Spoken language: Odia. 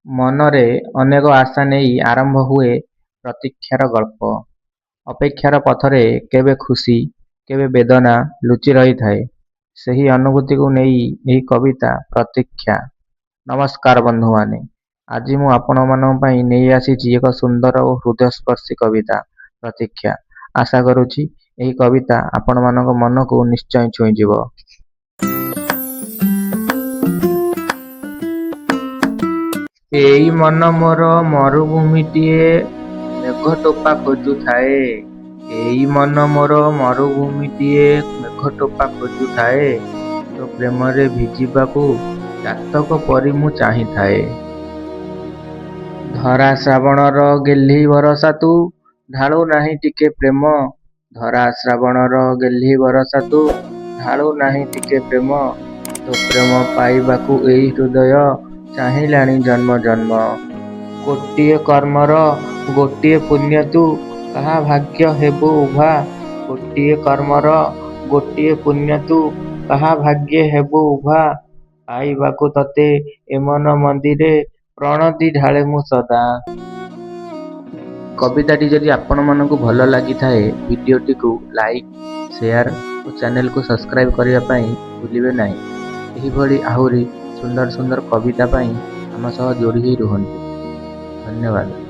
ମନରେ ଅନେକ ଆଶା ନେଇ ଆରମ୍ଭ ହୁଏ ପ୍ରତୀକ୍ଷାର ଗଳ୍ପ। ଅପେକ୍ଷାର ପଥରେ କେବେ ଖୁସି, କେବେ ବେଦନା ଲୁଚି ରହିଥାଏ। ସେହି ଅନୁଭୂତିକୁ ନେଇ ଏହି କବିତା ପ୍ରତୀକ୍ଷା। ନମସ୍କାର ବନ୍ଧୁମାନେ, ଆଜି ମୁଁ ଆପଣମାନଙ୍କ ପାଇଁ ନେଇ ଆସିଛି ଏକ ସୁନ୍ଦର ଓ ହୃଦୟସ୍ପର୍ଶୀ କବିତା ପ୍ରତୀକ୍ଷା। ଆଶା କରୁଛି ଏହି କବିତା ଆପଣମାନଙ୍କ ମନକୁ ନିଶ୍ଚୟ ଛୁଇଁଯିବ। ଏଇ ମନ ମୋର ମରୁଭୂମିଟିଏ, ମେଘଟୋପା ଖୋଜୁଥାଏ। ଏଇ ମନ ମୋର ମରୁଭୂମିଟିଏ, ମେଘଟୋପା ଖୋଜୁଥାଏ। ତୋ ପ୍ରେମରେ ଭିଜିବାକୁ ଚାତକ ପରି ମୁଁ ଚାହିଁଥାଏ। ଧରା ଶ୍ରାବଣର ଗେହ୍ଲି ବରଷା ତୁ, ଢାଳୁ ନାହିଁ ଟିକେ ପ୍ରେମ। ଧରା ଶ୍ରାବଣର ଗେହ୍ଲି ବରଷା ତୁ, ଢାଳୁ ନାହିଁ ଟିକେ ପ୍ରେମ। ତୋ ପ୍ରେମ ପାଇବାକୁ ଏଇ ହୃଦୟ ଚାହିଁଲାଣି ଜନ୍ମ ଜନ୍ମ। କୋଟିଏ କର୍ମର ଗୋଟିଏ ପୁଣ୍ୟ ତୁ, କାହା ଭାଗ୍ୟେ ହେବୁ ଉଭା। କୋଟିଏ କର୍ମର ଗୋଟିଏ ପୁଣ୍ୟ ତୁ, କାହା ଭାଗ୍ୟେ ହେବୁ ଉଭା। ପାଇବାକୁ ତତେ ଏ ମନ ମନ୍ଦିରେ ପ୍ରଣତି ଢାଳେ ମୁଁ ସଦା। କବିତାଟି ଯଦି ଆପଣମାନଙ୍କୁ ଭଲ ଲାଗିଥାଏ, ଭିଡ଼ିଓଟିକୁ ଲାଇକ୍, ସେୟାର ଓ ଚ୍ୟାନେଲକୁ ସବସ୍କ୍ରାଇବ୍ କରିବା ପାଇଁ ଭୁଲିବେ ନାହିଁ। ଏହିଭଳି ଆହୁରି ସୁନ୍ଦର ସୁନ୍ଦର କବିତା ପାଇଁ ଆମ ସହ ଯୋଡ଼ି ହୋଇ ରୁହନ୍ତୁ। ଧନ୍ୟବାଦ।